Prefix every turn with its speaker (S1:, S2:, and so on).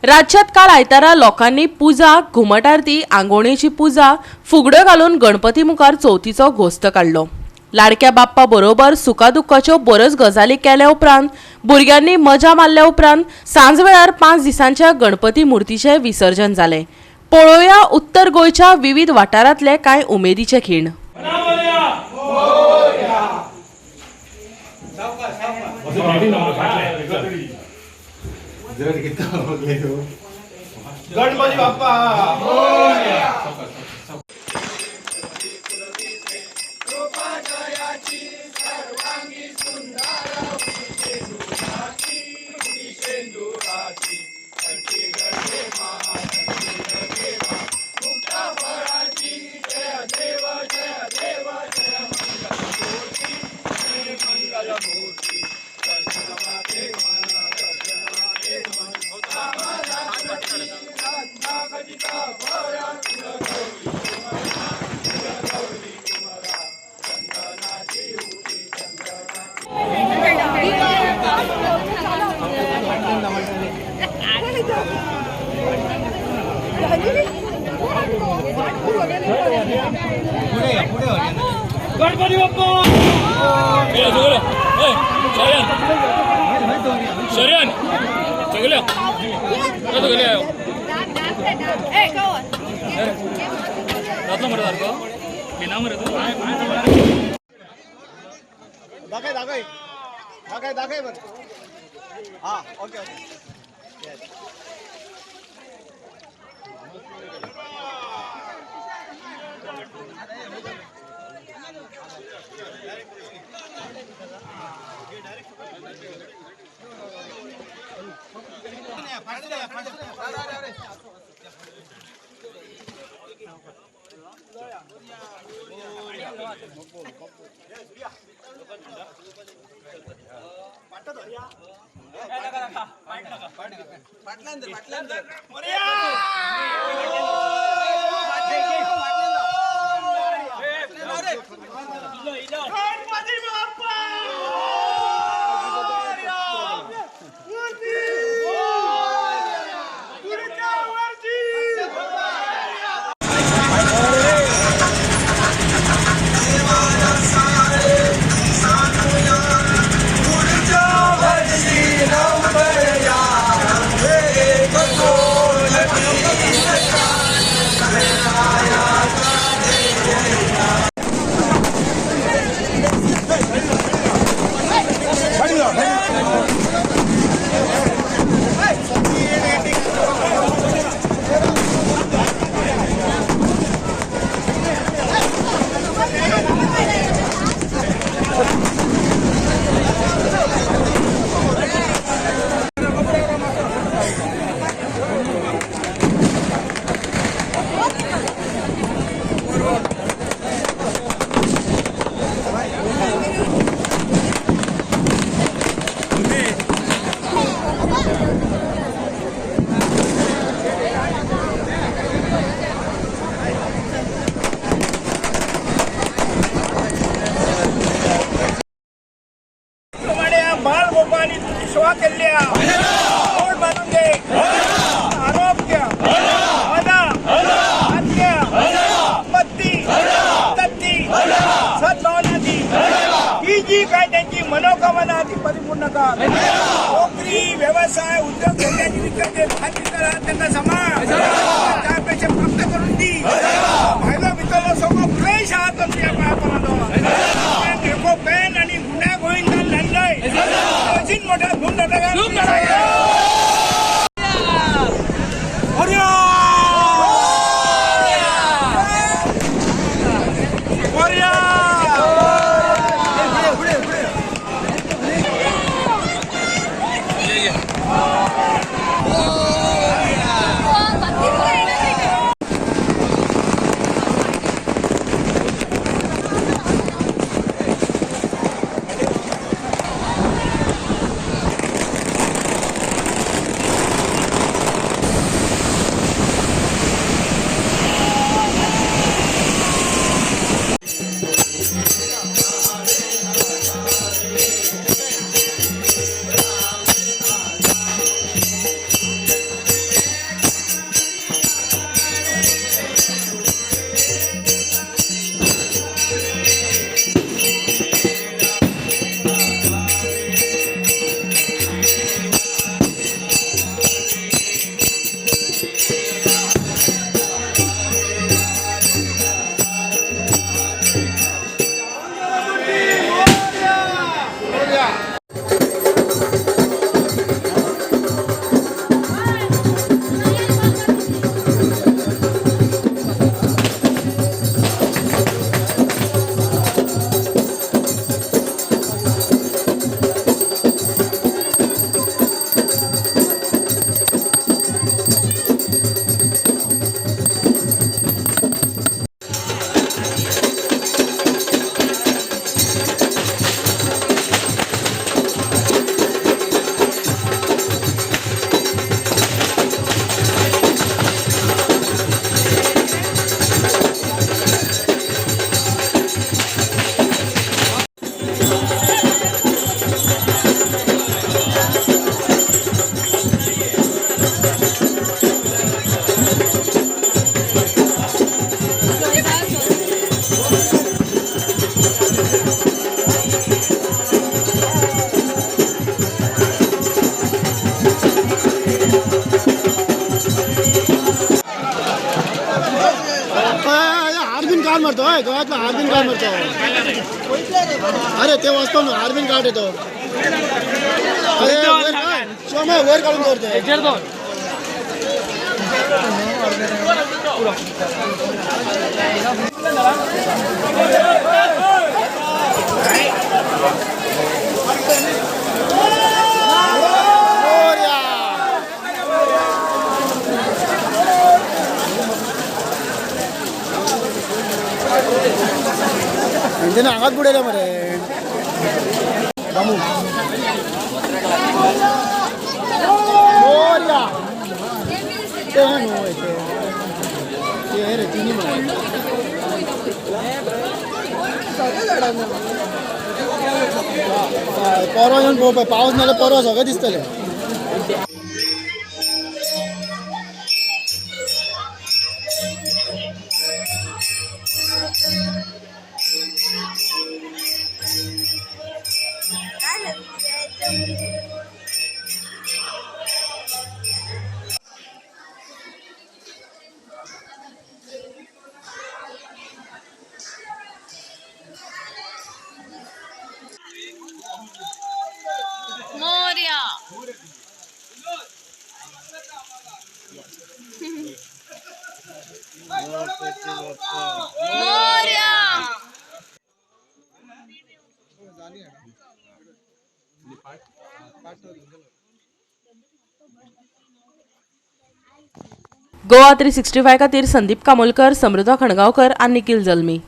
S1: राज्यात काल आयतारा लोकांनी पुजा, घुमट आरती, आंगोणेची पुजा, फुगड्यो घालून गणपती मुखार चवथीचो घोस्त काडलो. लाडक्या बाप्पा बरोबर सुखदुख्खाच्यो बऱ्योच गजाली केल्या उपरांत भुरग्यांनी मजा मारल्या उपरांत सांजवेळार 5 दिसांच्या गणपती मूर्तीचें विसर्जन जालें. पळोवया उत्तर गोंयच्या विविध वाठारांतले कांय उमेदीचे खीण.
S2: गणपती बाप्पा.
S3: गणपती बाप्पा. शर्यन सगळ्या सगळ्या जातलो मरे सारको भिना मरे तूं.
S2: दाखय दाखय दाखय दाखय बरं. हा, ओके ओके. गणपती बाप्पा. बाल गोपाळांनी तुझी सेवा केली, पोट बांधून दे, आरोग्य, आज्ञा, संपत्ती, तत्ती, सद्भावनाची ही जी काय त्यांची मनोकामना ती परिपूर्ण कर. नोकरी, व्यवसाय, उद्योग धंद्याची विकत खात्री करा, त्यांना समाज त्यापेक्षा प्राप्त करून दी. भायलो भितरलो सगळो क्लेश आहा तो तुज्या पांया पडलो. देखो पेन आणि गुन्ह्या गोविंदान लांडय अशीच मोठ्या धूम धडाका.
S4: मरतो हय, गोंयांतलो आर्मीन काय मरतो. अरे ते वचपा न्हू, आर्मीन कार्ड येतो. अरे वयर काय शिवम, वयर काडून दवर ते. मोरया. म्हणजे हांगाच बुडयले मरे दामू. मोरया. ते न्हू, ते ते हे रे तिन्ही मरे. परवा येवन पळोवपा, पावस नाल्यार परवा सगळें दिसतलें.
S5: मोरया. मोरया.
S1: गोवा 365 खातीर संदीप कामोलकर, समृद्धा खणगांवकर आनी निखिल जल्मी.